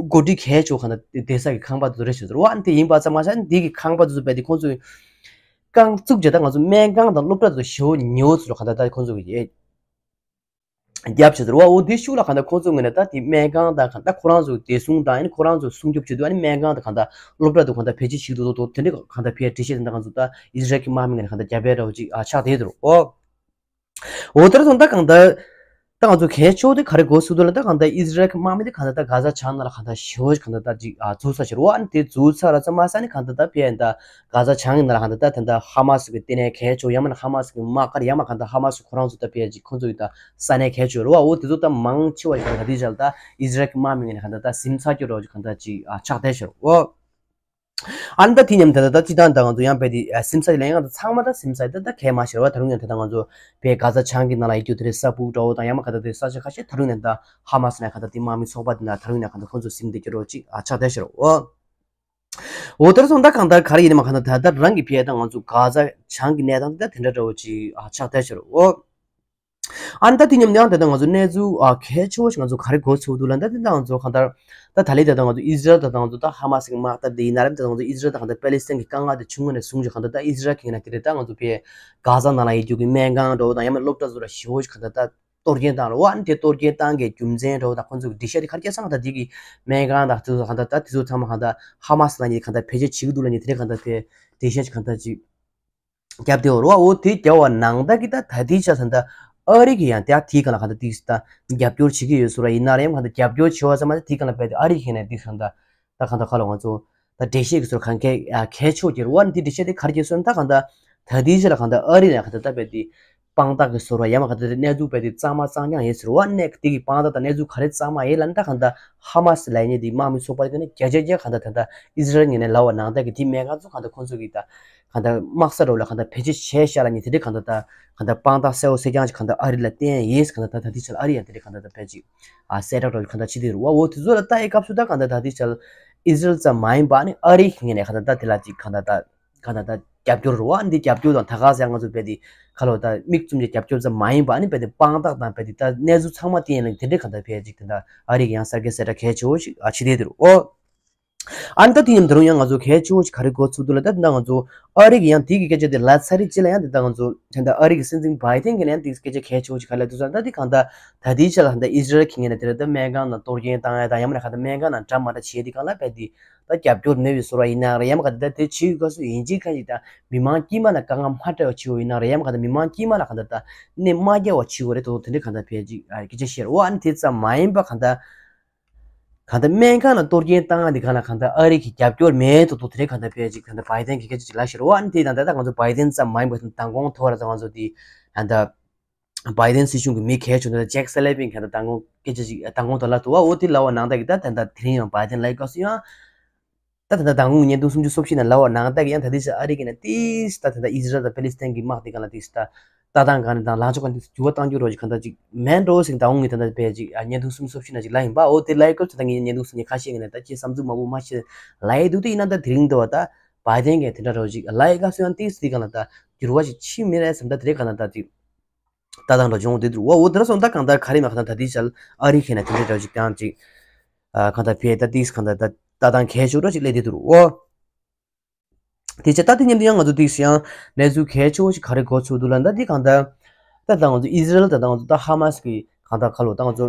འགོ་ཁྲིད་གལ་ཆེ་བོ་གང་ལྟར་བསྡད་ས་གི་ཁང་པ་དེ་ཚོ་རེད་ཟེར་འདུག་འོ་ཨ་ནི་དེ་ཡིན་པ་ཙམ་མ་ཟད། ཨ་ནི་དེ་གི་ཁང་པ་དེ་ཚོ་རྦད་དེ་ཁོང་ཚོས་རྐང་བཙུགས་བྱས་ད་ང་ཚོ་སྨན་ཁང་དང་སློབ་གྲྭ་དེ་ཚོ་ཞེ་པོ་ཉེ་བོ་ཚོ་ལ་གང་ལྟར་ད་ཁོང་ཚོ་གི་རྒྱབ་བྱེད་ཟེར་བ། འོ་དེ་ཤུགས་ལ་གང་ལྟར་ཁོང་ཚོ་ངོས་ནས་ད་དེ་སྨན་ཁང་དང་གང་ལྟར་ཁོ་རང་ཚོ་བདེ་སྲུང་དང་ཨ་ནི་ཁོ་རང་ཚོ་སྲུང་སྐྱོབ་བྱེད་དུས་ཨ་ནི་སྨན་ཁང་དང་གང་ལྟར་སློབ་གྲྭ་དུ་གང་ལྟར་བེད་སྤྱོད་བྱེད་དུ་དོ་དེ་འདྲའི་གང་ལྟར་ཕའི་འགྲེལ་བཤད་དེ་འདྲ་ང་ཚོ་ད་ཨི་ཟི་རལ་གྱི་དམག་མི་ངོས་ནས་གང་ལྟར་རྒྱབ་པའི་འདྲ་བོ་ཅིག་ཨ་ཆགས་བསྡད་འདུག་འོ། འོ་དེར་སོང་ད་གང་ལྟར་ད་ང་ཚོ་གལ་ཆེ་བོ་དེ་ག་རེ་གོ་སྲོལ་འདུག་ལ། ད་གང་ལྟར་ཨི་ཟི་རལ་གྱི་དམག་མི་དེ་གང་ལྟར་ད་གྷ་ཛ་བྱང་ནང་ལ་གང་ལྟར་ཞེ་བོ་གང་ལྟར་ད་ཅིག་ཨ་འཛུལ་ས་ཞེ་བོ་ཨ་ནི་དེ་འཛུལ་ས་ར་ཙམ་མ་ཟད་ནི་གང་ལྟར་ད་ཕའི་ད་གྷ་ཛ་བྱང་གི་ནང་ལ་གང་ལྟར་ད་དེ་འདྲ་ཧ་མ་སི་གི་ལྟེ་གནས་གལ་ཆེ་བོ་ཡང་མིན་ན་ཧ་མ་སི་གི་དམག་སྒར་ཡང་མིན་ན་གང་ལྟར་ཧ་མ་སི་ཁོ་རང་ཚོ་ད་ཕའི་ཅིག་ཁོ་ཚོ་ཡི་ད་ས་གནས་གལ་ཆེ་བོ་རེད་བ། འོ་དེ་ཚོ་ད་མང་ཆེ་བ་ཞིག་གང་ལྟར་དེ་ཅག་ད་ཨི་ཟི་རལ་གྱི་དམག་མི་ངོས་ནས་གང་ལྟར་ད་ཟིན་ཚར་རྒྱུ་རེད་བ། གང་ལྟར་ཅིག་ཨ་ཆགས་བསྡད་ཤག་འོ། ཨ་ནི་ད་དེ་མཉམ་དུ་ད་ལྟ་སྤྱི་བཏང་ད་ང་ཚོ་ཡང་རྦད་དེ་ཨ་སིམ་ས་ལ་ཡང་ད་ཚང་མ་ད་སིམ་ས་ད་ད་གས་མ་ཤེས་པ། ད་རུང་ཡང་ད་ལྟ་ང་ཚོ་བའི་གྷ་ཛ་བྱང་གི་ནང་ལ་ཡོད་རྒྱུ་དེ་རེད། ས་ཕུག་འདྲ་བོ་དང་ཡང་མ་ག་ད་དེ་ས་ཆ་ཁ་ཤས་ད་རུང་ནས་ད་ཧ་མ་སི་ནས་ག་ད་དེ་དམག་མི་ཚོགས་པ་དེ་ན་ད་རུང་ནས་ག་ད་ཁོ་ཚོ་སིམ་བསྡད་རྒྱུ་རོ་ཅིག་ཨ་ཆགས་བསྡད་ཤག་འོ། འོ་དེར་སོང་ད་གང་ལྟར་ག་རེ་ཡིན་ནི་མ་ག་ད་ད་ད་རང་གི་ཕའི་ད་ང་ཚོ་གྷ་ཛ་བྱང་གི་གནས་སྟངས་དེ་ད་དེ་འདྲ་འདྲ་བོ་ཅིག་ཨ་ཆགས་བསྡད་ཤག་འོ། ཨ་ནི་ད་དེ་མཉམ་དུ་ཡང་ད་ལྟ་ང་ཚོ་གནས་ཚུལ་ཨ་གལ་ཆེ་བོ་ཞིག་ང་ཚོ་ག་རེ་གོ་ཚུགས་འདུག་ལབ་ན། ད་དེ་ད་ང་ཚོ་གང་ལྟར་ད་ད་ལྟའི་ད་ལྟ་ང་ཚོ་ཨི་ཟི་རལ་ད་ལྟ་ང་ཚོ་ད་ཧ་མ་སི་གི་དམག་ད་དེ་ཡིན་ན་རེད། ད་ང་ཚོ་ཨི་ཟི་རལ་ད་གང་ལྟར་པེ་ལི་སི་ཐན་གི་དཀའ་ངལ་དེ་བྱུང་ངོ་ནས་བཟུང་ཅིག་གང་ལྟར་ད་ཨི་ཟི་རལ་གྱི་ངོས་ནས་དེ་རེད། ད་ང་ཚོ་བའི་གྷ་ཛ་ནང་ལ་ཡོད་རྒྱུ་གི་སྨན་ཁང་འདྲ་བོ་དང་ཡང་མིན་སློབ་གྲྭ་ཚོ་ལ་ཞེ་བོ་ཞིག་གང་ལྟར་ད་གཏོར་སྐྱོན་བཏང་རེད་བ། ཨ་ནི་དེ་གཏོར་སྐྱོན་བཏང་གི་རྒྱུ་མཚན་འདྲ་བོ་དང་ཁོང་ཚོ་གི་འགྲེལ་བཤད་དེ་ག་རེ་བྱས་སོང་ད་དེ་གི་སྨན་ཁང་དང་དེ་ཚོ་གང་ལྟར་ད་དེ་ཚོ་ཚང་མ་གང་ལྟར་ཧ་མ་སི་ལ་ནི་གང་ལྟར་བེད་སྤྱོད་བྱེད་ཀྱི་འདུག་ལབ་ནི་དེ་རེད། གང་ལྟར་དེ་འགྲེལ་བཤད་ཅིག་གང་ལྟར་ཅིག་རྒྱབ་དེ་འོ་རོ། འོ་དེ་རྒྱབ་པ་ནང་ལྟར་གྱི་ད་ད་ལྟའི་ཆ་ད་ལྟ་ཨ་རི་གི་ཡང་དེ་དེའི་སྒང་ལ་གང་ལྟར་དེ་ད་རྒྱབ་སྐྱོར་བྱེད་ཀྱི་ཡོད་ཟེར་བ་ཡིན་ན་རེད། ཡང་གང་ལྟར་རྒྱབ་སྐྱོར་བྱེད་པ་ཙམ་མ་ཟད་དེའི་སྒང་ལ་རྦད་དེ་ཨ་རི་གི་ནས་དེ་གང་ལྟར་ད་གང་ལྟར་ཁ་ལོ་ང་ཚོ་ད་འགྲེལ་བཤད་ཀྱི་ཟུར་གང་གལ་གལ་ཆེ་བོ་གྱུར་བ་ནི་དེ་འགྲེལ་བཤད་དེ་ག་རེ་བྱས་སོང་ད་གང་ལྟར་ད་ལྟའི་ཆ་ལ་གང་ལྟར་ཨ་རི་ནས་གང་ལྟར་ད་རྦད་དེ་དཔང་རྟགས་ཀྱི་ཟུར་བ་ཡང་མ་གང་ལྟར་དེ་གནས་ཚུལ་རྦད་དེ་གཙང་མ་གཙང་རྐྱང་ཡིན་ཟེར་བ་ནས་དེ་གི་དཔང་རྟགས་དང་གནས་ཚུལ་ག་རེ་གཙང་མ་ཡིན་ལབ་ན། ད་གང་ལྟར་ཧ་མ་སི་ལབ་མཁན་དེ་དམག་མི་ཚོགས་པ་དེ་ག་ནས་བརྒྱ་ཆ་བརྒྱ་གང་ལྟར་ད་ལྟ་ཨི་ཟི་རལ་ངོས་ནས་ལབ་པ་ནང་ལྟར་གྱི་དེ་སྨན་ཁང་ཚོ་གང་ལྟར་ཁོང་ཚོ་གི་ད་གང་ལྟར་དམག་ས་རོགས་ལ་གང་ལྟར་བེད་སྤྱོད་བྱས་ཤག་ལབ་མཁན་དེ་འདྲའི་གང་ལྟར་ད་གང་ལྟར་དཔང་རྟགས་གསལ་བོ་གསལ་རྐྱང་ཅིག་གང་ལྟར་ཨ་རི་ལ་བསྟན་ཡིན། གང་ལྟར་ད་ད་ལྟའི་ཆར་ཨ་རི་ཡང་དེ་འདྲའི་གང་ལྟར་ད་ཕལ་ཆེར་ཨ་གསལ་བསྒྲགས་རོགས་གང་ལྟར་བྱེད་དེ་རུ་བ། འོ་དེ་ཚོ་ལ་ལྟ་ཡི་སྐབས་སུ་ད་གང་ལྟར་ད་ལྟའི་ཆར་ཨི་ཟི་རལ་ཙམ་མ་ཡིན་པ་ནི་ཨ་རི་གི་ངོས་ནས་གང་ལྟར་ད་དེ་ལ་ཅིག་གང་ལྟར་ད་གང་ལྟར་ད་རྒྱབ་སྐྱོར་རུ་བ། འདི་རྒྱབ་སྐྱོར་དང་ད་ག་ཟེ་ང་ཚོ་རྦད་དེ་ཁ་ལོ་ད་མིག་བཙུམ་གྱི་རྒྱབ་སྐྱོར་ཙམ་མ་ཡིན་པ་ནི་རྦད་དེ་དཔང་རྟགས་དང་རྦད་དེ་ད་གནས་ཚུལ་ཚང་མ་བསྟན་ཡིན་ལ་དེ་འདྲའི་གང་ལྟར་ཕལ་ཆེར་དེ་འདྲ་ཨ་རི་གི་ཡང་གསར་འགྱུར་གསལ་བསྒྲགས་གལ་ཆེ་བོ་ཞིག་ཨ་བྱེད་དེ་དེ་རུ་འོ། ཨ་ནི་ད་དེ་མཉམ་དུ་རུང་ཡང་ང་ཚོ་གལ་ཆེ་བོ་ཞིག་ག་རེ་གོ་ཚུགས་འདུག་ལ། ད་དེ་འདྲ་ང་ཚོ་ཨ་རི་གི་ཡང་དེ་གི་སྐད་ཆ་དེ་ལབ་ཚར་རེད་ཅེས་ལ་ཡང་དེ་ད་ང་ཚོ་དེ་འདྲ་ཨ་རི་གི་སྲིད་འཛིན་བྷའི་ཌེན་གི་ནས་ཡང་དེ་སྐད་ཆ་གལ་ཆེ་བོ་ཞིག་ག་ལ་འདུག་ཟེར་ན། ད་དེ་གང་ལྟར་ད་ལྟའི་ཆ་ལ་ད་ལྟ་ཨི་ཟི་རལ་གྱི་ངོས་ནས་དེ་ལ་ད་སྨན་ཁང་ནང་གཏོར་སྐྱོན་བཏང་ཡ་དང་ཡང་མིན་ན་གང་ལྟར་སྨན་ཁང་ནང་འདྲ་མ་འདྲ་བྱས་དེ་གང་ལ་རྦད་དེ་ད་རྒྱབ་སྐྱོར་མེད་པའི་བཟོ་འདྲ་ཡིན་ན་རེད། ཡང་མིན་གང་ལྟར་ད་དེ་བྱེད་དུས་སྐབས་སུ་ཡིན་གཅིག་མིན་གཅིག་ད་མི་མང་དཀྱུས་མ་ལ་དཀའ་ངལ་མ་སྤྲད་པ་བྱེད་དགོས་ཡིན་ན་རེད། ཡང་མིན་གང་ལྟར་མི་མང་དཀྱུས་མ་ལ་གང་ལྟར་ད་གནོད་མ་སྐྱེལ་བ་བྱེད་དགོས་རེད། དོ་དོ་དེ་འདྲའི་གང་ལྟར་ཕལ་ཆེར་སྐད་ཆ་བཤད་རོགས། ཨ་ནི་དེ་ཙམ་མ་ཡིན་པ་གང་ལྟར་གང་ལྟར་སྨན་ཁང་ལ་གཏོར་སྐྱོན་བཏང་ཡ་འདི་གང་ལ་གང་ལྟར་ཨ་རི་གི་རྒྱབ་སྐྱོར་མེད་དོ་དོ་དེ་འདྲའི་གང་ལྟར་ཕལ་ཆེར་གང་ལྟར་བྷའི་ཌེན་གྱི་སྐད་ཆ་ཅིག་ལབ་བཞག་རོགས། ཨ་ནི་དེ་དང་ད་ལྟ་ང་ཚོ་བྷའི་ཌེན་ཙམ་མ་ཡིན་པ་མདང་དགོང་ཐོག་ར་ད་ང་ཚོ་དེ་ད་ལྟ་བྷའི་ཌེན་སྲིད་གཞུང་གི་མི་གལ་ཆེ་ན་ད་ཇེག་སེ་ལེ་བིན་གང་ལྟར་མདང་དགོང་སྐད་ཆ་ཅིག་མདང་དགོང་ད་ལབ་འདུག་བ། འོ་དེ་ལབ་པ་ནང་ལྟར་གྱི་ད་ད་ལྟ་དེ་རིང་ཡང་བྷའི་ཌེན་ལབ་སྐབས་སུ་ཡང་ད་ད་ལྟ་མདང་དགོང་གི་བརྙན་ཐུང་སུམ་ཅུ་སོ་བཞི་ནང་ལབ་པ་ནང་ལྟར་གྱི་ཡང་ད་ལྟའི་ཆར་ཨ་རི་གི་ནས་ཏིས་ད་ད་ལྟ་ཨི་ཟི་རལ་དང་པེ་ལི་སི་ཐན་གྱི་དམག་དེ་གང་ལ་ཏིས་ད་ལྟ་སྟངས་གང་རེད་དང་ལངས་ཕྱོགས་གང་རེད་འགྱུར་བ་གཏང་རྒྱུ་རོགས་ཀྱི་གང་ལྟར་ཅིག་མེད་འགྲོ་ཟིག་མདང་དགོང་གི་ད་ལྟ་བས་ཅིག་བརྙན་ཐུང་སུམ་ཅུ་སོ་བཞི་ནང་ཅིག་ལབ་ཡིན་པ། འོ་དེ་ལབ་སྐབས་ད་ངས་བརྙན་ཐུང་སུམ་ཅུ་ཁ་ཤས་ཀྱི་ནས་ད་ཁྱེད་བསམ་ཚུལ་མང་པོ་མ་བཤད་ལབ་ཡི་འདུག་དེ་ཡིན་ན་ད་དེ་རིང་འདི་བ་ད་བྷའི་ཌེན་གྱིས་དེ་འདྲ་རོགས་ཅིག་ལབ་ཡི་སྐབས་སུ་ཡང་ཏིས་དེ་གང་ལ་ད་འགྱུར་བ་ཞིག་ཕྱིན་མེད་རེད་བསམ། ད་དེ་རིང་གང་ལ་ད་ཅིག་ལྟ་སྟངས་འདྲ་བྱུང་འདི་འདུག་བ། འོ་དེ་འདྲ་སོང་ད་གང་ལྟར་ག་རེ་མ་གང་ལྟར་ད་ལྟའི་ཆར་ཨ་རི་གི་ནས་དེ་འདྲ་འདྲ་ཅིག་ཀྱང་ཅིག་ཨ་གང་ལྟར་ཕེ་ད་ཏིས་གང་ལྟར་ད་ལྟ་སྟངས་གལ་ཆེ་འདྲ་ཅིག་སླེབས་འདི་འདུག་བ། དེ་ཆ་ད་དེ་མཉམ་དུ་ཡང་ང་ཚོ་ཏིས་ཡང་གནས་ཚུལ་གལ་ཆེ་བོ་ཞིག་ག་རེ་གོ་ཚུགས་འདུག་ལབ་ན། ད་འདི་གང་ལྟར་ད་ད་ང་ཚོ་ཨི་ཟི་རལ་ད་ད་ང་ཚོ་ད་ཧ་མ་སི་གི་གང་ལྟར་ཁ་ལོ་ད་ང་ཚོ་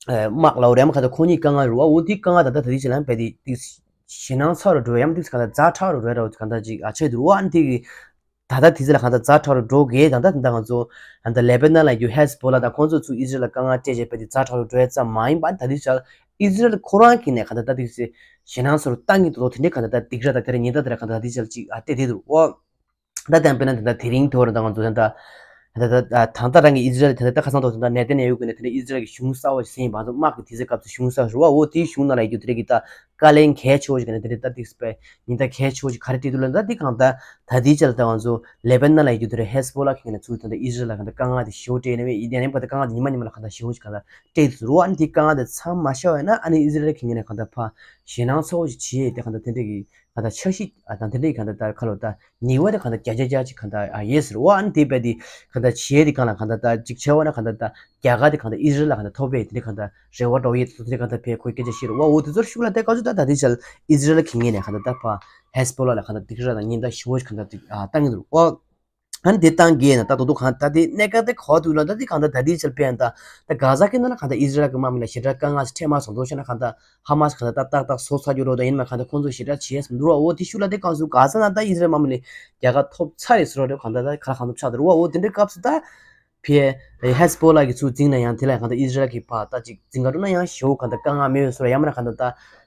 དམག་ལ་འོ་རེམ་གང་ལྟར་ཁོ་གཉིས་དཀའ་ངལ་རུ་བ། འོ་དེ་དཀའ་ངལ་ད་ད་ད་དེ་ཆ་ལ་ཡང་ཕེ་དེ་ཏིས་ཞེད་སྣང་ཚ་རུ་འགྲོ་ཡང་ཏིས་གང་ལྟར་ཛ་དྲག་རུ་རེད་ར། འོ་གང་ལྟར་ཅིག་ཨ་ཆེ་འདུག་བ། ཨ་ནི་དེ་གི་ད་ལྟ་དེ་ཚོ་ལ་གང་ལྟར་ཛ་དྲག་རུ་འགྲོ་གི་དང་ད་ད་ང་ཚོ་ད་ལེ་བྷ་ནན་ལ་ཡོད་ཧེ་ཟི་བྷོ་ལ་དང་ཁོང་ཚོ་ཚུར་ཨི་ཟི་རལ་ལ་དཀའ་ངལ་སྤྲད་བྱས་པ་དེ་ཛ་དྲག་རུ་འགྲོ་ཡ་ཙམ་མ་ཡིན་པ། ད་དེ་ཆ་ཨི་ཟི་རལ་ཁོ་རང་གི་ནས་གང་ལྟར་ད་དེ་ཚོ་ཞེད་སྣང་ཚ་རུ་བཏང་གི་འདུག་དོ་དེ་འདྲའི་གང་ལྟར་ད་སྡིགས་ར་དང་དེ་ར་ཉེན་བརྡ་དེ་ར་གང་ལྟར་ད་དེ་ཆ་ཅིག་ཨ་སྤྲད་དེ་འདུག་ཨོ། ད་དེ་དཔེར་ན་དེ་འདྲ་དེ་རིང་དེ་བར་ད་ང་ཚོ་ད་ད་ད་ད་ད་ད་རང་གི་ཨི་ཟི་རལ་དེ་འདྲ་ད་ཁ་སང་ཐོག་དེ་འདྲ་ནེ་ཐན་ཡ་ཧུ་གི་ནས་དེ་འདྲ་ཨི་ཟི་རལ་གྱི་གཞུང་གསར་བ་ཞིག་ཟིན་ཡིན་པ་ང་ཚོ་དམག་གི་དུས་ཚོད་སྐབས་སུ་གཞུང་གསར་ཞུ་བ་འོ་དེའི་གཞུང་ནང་ལ་ཡོད་རྒྱུ་དེ་རིང་གི་ད་བཀའ་ལན་གལ་ཆེ་བོ་ཞིག་གི་ནས་དེ་འདྲ་ད་ཏིག་སྤེ་ཉིན་ད་གལ་ཆེ་བོ་ཞིག་ག་རེ་བྲིས་འདུག་ལབ་ན་ད་དེ་གང་ད་ད་དེའི་ཆར་ད་ང་ཚོ་ལེ་བན་ནན་ལ་ཡོད་རྒྱུ་དེ་རིང་ཧེ་སི་བོ་ལ་གི་ནས་ཚུར་དེ་འདྲ་ཨི་ཟི་རལ་ལ་གང་ད་དཀའ་ངལ་དེ་ཞེ་བོ་སྤྲད་ནས་ཡིན་ནའི་གང་ད་དཀའ་ངལ་དེ་ཉི་མ་ཉི་མ་ལ་གང་ད་ཞེ་བོ་ཞིག་གང་ད་སྤྲད་འདུག་རོ། ཨ་ནི་དེ་དཀའ་ངལ་དེ་མཚམས་མ་བཞག་པ་ཡིན་ན་ཨ་ནི་ཨི་ཟི་རལ་གི་ངོས་ནས་གང་ད་ཕར་ཞེད་སྣང་ཚ་བོ་ཞིག་བྱེད་དེ་གང་ད་དེ་འདྲ་གི་གང་ལྟར་འཆར་གཞི་ཨ་དང་དེ་འདྲའི་གང་ལྟར་ཁ་ལོ་ད་ཉེས་པ་དེ་གང་ལྟར་བརྒྱ་ཆ་བརྒྱ་ཅིག་གང་ལྟར་ཨ་ཡེ་ཟེར་བ། ཨ་ནི་དེ་བས་དེ་གང་ལྟར་བྱེད་དེ་གང་ལ་གང་ལྟར་ད་ཅིག་བྱས་བ་ན་གང་ལྟར་ད་རྒྱ་གར་དེ་གང་ལྟར་ཨི་ཟི་རལ་ལ་གང་ལྟར་ཐོབ་པའི་དེ་འདྲའི་གང་ལྟར་རེ་བ་འགྲོ་ཡས་དེ་འདྲའི་གང་ལྟར་བས་ཁོས་སྐད་ཆ་བཤད་རུ་བ། འོ་དེ་ཚོར་ཤུགས་ལ་དེ་ག་ཚོད་ད་དེ་ཆར་ཨི་ཟི་རལ་གྱི་ངོས་ནས་གང་ལྟར་ད་ཕ་ཧེ་སི་བོ་ལ་ལ་གང་ལྟར་སྡིགས་ར་དང་ཉེན་བརྡ་ཞེ་བོ་ཞིག་གང་ལྟར་ཅིག་ཨ་བཏང་གི་འདུག་ཨོ། ཨ་ནི་དེ་བཏང་གི་ཡིན་ན་ད་དོ་དོ་གང་ད་དེ་གནད་འགག་དེ་གོ་དུས་ལ་ད་དེ་གང་ད་ད་དེ་ཆར་ཕན་ད་ད་གྷ་ཟ་གི་ནང་ལ་གང་ད་ཨི་ཟི་རལ་གི་དམག་མི་ལ་ཞེ་དྲག་དཀའ་ངལ་ཞིག་འཕྲད་མ་སོང་དོ་ཤེ་ན་གང་ད་ཧ་མ་སི་གང་ད་ད་ཏག་ཏག་སོ་ཚ་རྒྱུ་རོ་ད་ཡིན་མ་གང་ད་ཁོང་ཚོ་ཞེ་དྲག་བྱས་སོང་འདུག་རོ། འོ་དེ་ཤུགས་ལ་དེ་གང་སུ་གྷ་ཟ་ན་ད་ཨི་ཟི་རལ་དམག་མི་ལ་རྒྱལ་ཁ་ཐོབ་ཚར་རེད་ཟེར་རོ་གང་ད་ད་ཁ་ལ་གང་ཐོབ་ཆགས་འདུག་རོ། འོ་དེ་འདྲའི་སྐབས་སུ་ད་ཕེ་ཧེ་སི་བོ་ལ་གི་ཚུར་འཛིང་ན་ཡང་དེ་ལ་གང་ད་ཨི་ཟི་རལ་གི་ཕ་ད་ཅིག་འཛིང་ག་འགྲོ་ན་ཡང་ཞེ་བོ་གང་ད་དཀའ་ངལ་མེད་ཟེར་རོ། ཡང་མ་ན་གང་ད་ད་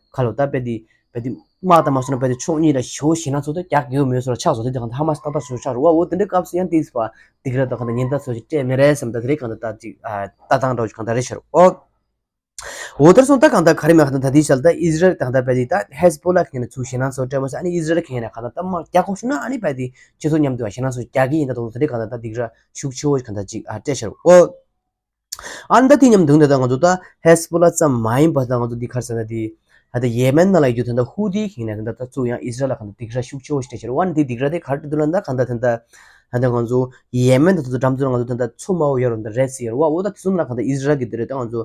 ཁ་ལོ་ད་པེ་དེ་པེ་དེ་དམག་དང་མ་སོང་ན་པེ་དེ་ཕྱོགས་གཉིས་ལ་ཞོ་ཞེ་ན་ཚོ་དེ་རྒྱག་དགོས་མེད་སོ་ལ་ཆགས་སོ་དེ་དེ་གང་ཧ་མ་སི་ཏག་ཏག་ཞོ་ཆགས་རུ་བ། འོ་དེ་འདྲའི་སྐབས་སུ་ཡང་ཏིག་སི་པ་དེ་ག་ར་ད་གང་ད་ཉེན་བརྡ་ཚོ་ཞིག་སྤྲད་མེད་རེད་བསམ། ད་དེ་རེད་གང་ད་ད་ཅིག་ཨ་ལྟ་སྟངས་འདྲ་བོ་ཞིག་གང་ད་རེད་ཤར། འོ་འོ་དེར་སོང་ད་གང་ད་ག་རེ་མེད་གང་ད་ད་དེ་ཤར་ད་ཨི་ཟི་རལ་གང་ད་པེ་དེ་ད་ཧེ་སི་བོ་ལ་གི་ནས་ཚུར་ཞེ་ན་ཚོ་སྤྲད་མ་སོང་། ཨ་ནི་ཨི་ཟི་རལ་གི་ནས་གང་ད་ད་དམག་རྒྱག་དགོས་ཤུ་ན་ཨ་ནི་པེ་དེ་ཁྱེད་ཚོ་མཉམ་དུ་ཞེ་ན་ཚོ་རྒྱག་གི་ཡིན་ད་དོ་དེ་རེད་གང་ད་ད་དེ་ག་ར་ཤུགས་ཆེ་བོ་ཞིག་གང་ད་ཅིག་ཨ་སྤྲད་ཤར། འོ། ཨ་ནི་ད་དེ་མཉམ་དུ་ད་ང་ཚོ་ད་ཧེ་སི་བོ་ལ་ཙམ་མ་ཡིན་པ་ད་ང་ཚོ་འདི་ག་རེ་ཟེར་ན་དེ་ཨ་ད་ཡེ་མེན་ནང་ལ་ཡོད་རྒྱུ་ད་ད་ཧུ་ཐི་ཁེ་ནས་ད་ད་ཚུར་ཡང་ཨི་སི་རལ་ལ་གང་ད་སྡིགས་ར་ཤུགས་ཆེ་བོ་ཞིག་སྤྲད་ཤར་བ། ཨ་ནི་དེ་སྡིགས་ར་དེ་ག་རེ་འདུག་ལ་ད་གང་ད་ད་ད་ད་ང་ཚོ་ཡེ་མེན་ད་ད་ཚོ་འགྲམ་ཚོ་ང་ཚོ་ད་ད་མཚོ་དམར་པོ་ཡོད་རུང་ད་རེད་ཟེར་བ། འོ་ད་དེ་ཚོ་ནང་ལ་གང་ད་ཨི་སི་རལ་གི་དེ་རེད་ད་ང་ཚོ་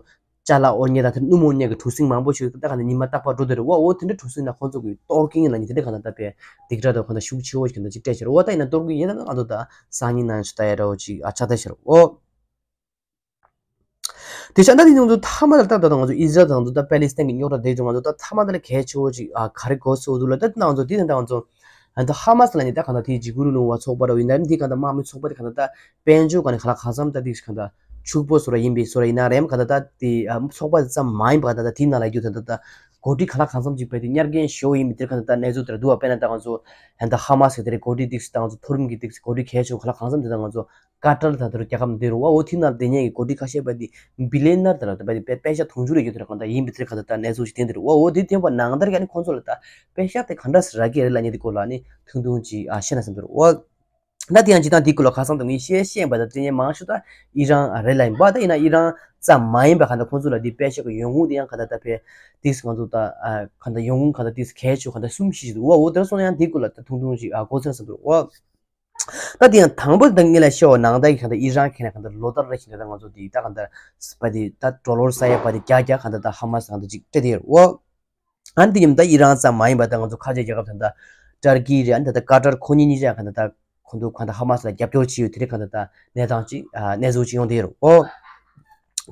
ཅ་ལག་འོ་ཉེ་ད་ད་སྣུམ་འོ་ཉེ་གི་གྲུ་གཟིངས་མང་པོ་ཞིག་ད་གང་ད་ཉི་མ་རྟག་པར་འགྲོ་དེ་རེད་བ། འོ་དེ་འདྲ་གྲུ་གཟིངས་ན་ཁོང་ཚོ་གི་གཏོར་གིན་ལ་ཉི་དེ་འདྲ་གང་ད་ད་པའི་སྡིགས་ར་ད་གང་ད་ཤུགས་ཆེ་བོ་ཞིག་གང་ད་ཅིག་སྤྲད་ཤར་བ། ད་ཡིན་ན་གཏོར་གི་ཡིན་ད་ང་ཚོ་ད་སང་ཉིན་ནང་ཞིག་ད་ཡ་འདྲ་བོ་ཅིག་ཨ་ཆགས་ད་ཤར། འོ། དེ་ཆ་ད་དེ་ཡོང་དུས་ཐ་མ་ལ་ཏག་ཏག་ང་ཚོ་ཨི་སི་རལ་དང་ད་ད་པེ་ལི་སི་ཐན་གྱི་རྙོག་དྲ་དེ་ཚོ་ང་ཚོ་ད་ཐ་མ་ད་ལ་གལ་ཆེ་བོ་ཅིག་ཨ་ག་རེ་གོ་སོ་འདུག་ལ་ད་ད་ང་ཚོ་དེ་ད་ང་ཚོ་ད་ཧ་མ་སི་ལ་ནི་ད་གང་ད་དེ་འཇིགས་སྐུལ་རིང་ལུགས་པ་ཚོགས་པ་ར་ཡིན་ད་དེ་གང་ད་དམག་མི་ཚོགས་པ་དེ་གང་ད་ད་དཔལ་འབྱོར་ག་ནས་ག་ལ་གང་འཚམ་ད་དེ་གང་ད་ཕྱུག་པོ་སོ་ར་ཡིན་པའི་སོ་ར་ཡིན་ན་རེམ་གང་ད་ད་དེ་ཚོགས་པ་དེ་ཙམ་མ་ཡིན་པ་གང་ད་ད་དེ་ནང་ལ་ཡོད་ད་ད་ད་གོ་སྒྲིག་ག་ལ་གང་འཚམ་ཅིག་བས་དེ་གཉེར་མཁན་ཞོ་ཡིན་པའི་དེ་གང་ད་ད་གནས་ཚུལ་དེ་ར་འདུག་བ། དཔེར་ན་ད་ང་ཚོ་ད་ཧ་མ་སི་དེ་རེ་གོ་སྒྲིག་དེ་ད་ང་ཚོ་མཐོ་རིམ་གྱི་དེ་གོ་སྒྲིག་གལ་ཆེ་བོ་ག་ལ་གང་འཚམ་དེ་ད་ང་ཚོ་ཀ་ཏར་དང་དེ་རུ་རྒྱལ་ཁབ་འདི་རུ་བ། འོ་དེ་ནང་དེ་ཉིད་ཀྱི་གོ་སྒྲིག་ཁ་ཤས་པ་དེ་བི་ལི་ཡ་ནར་དེ་ལ་དེ་པ་དེ་པེ་ཤ་དུང་ཕྱུར་རེ་ཡོད་དེ་ར་གང་ད་ཡིན་པའི་དེ་གང་ད་ད་གནས་ཚུལ་ཞིག་བསྟན་དེ་རུ་བ། འོ་དེ་ཐེན་པ་ནང་ལྟར་ཡ་ནི་ཁོང་ཚོ་ལ་ད་པེ་ཤ་དེ་ག་འདྲ་སེ་རག་གི་རེད་ལ་ཉེ་དེ་སྐོར་ལ་ནི་ཐུང་ཐུང་ཅིག་ཨ་བཤད་ན་བསམ་དེ་རུ་བ། ད་དེ་ཡང་ཇི་ལྟར་དེ་སྐོར་ལ་ཁ་སང་དུ་ངས་བཤད་བཤད་པ་ད་དེ་ཉིད་མང་ཤོས་ད་ཨི་རན་རེད་ལ་ཡིན་པ། ད་ཡིན་ན་ཨི་རན་ཙམ་མ་ཡིན་པ་གང་ད་ཁོང་ཚོ་ལ་དེ་པེ་ཤ་གི་ཡོང་ཁུངས་དེ་ཡང་གང་ད་ད་པེ་དེ་གང་ཚོ་ད་ཨ་གང་ད་ཡོང་ཁུངས་གང་ད་དེ་གལ་ཆེ་གང་ད་གསུམ་བཞི་ཞིག་འདུག་བ། འོ་དེ་སོང་ཡང་དེ་སྐོར་ལ་ད་ཐུང་ཐུང་ཅིག་ཨ་གོ་ཚན་བསམ་དེ་རུ་བ། ད་དེ་ཡང་དང་པོ་དང་ངེད་ལ་ཤོ་ནང་ད་ཡི་གང་ལྟར་ཨི་རན་ཁེ་ན་གང་ལྟར་ལོ་ལྟར་རེ་ཞིག་ད་ང་ཚོ་དེ་ད་གང་ལྟར་པ་དེ་ད་ཌོ་ལར་ས་ཡ་པ་དེ་བརྒྱ་བརྒྱ་གང་ལྟར་ད་ཧ་མ་སི་གང་ལྟར་ཅིག་སྤྲད་དེ་ཡོད་རེད་བ། ཨ་ནི་དེ་ཉམས་ད་ཨི་རན་ཙམ་མ་ཡིན་པ་ད་ང་ཚོ་ཁ་ཆེ་རྒྱལ་ཁབ་ད་ད་ཏར་ཀི་རེད། ཨ་ནི་ད་ད་ཀ་ཏར་ཁོ་གཉིས་གཉིས་ཀྱང་གང་ལྟར་ད་ཁོང་ཚོ་གང་ལྟར་ཧ་མ་སི་ལ་རྒྱབ་སྐྱོར་བྱེད་ཡོད་དེ་རེད་གང་ལྟར་ད་གནས་སྟངས་ཅིག་གནས་ཚུལ་ཅིག་ཡོང་དེ་ཡོད་རེད་བ།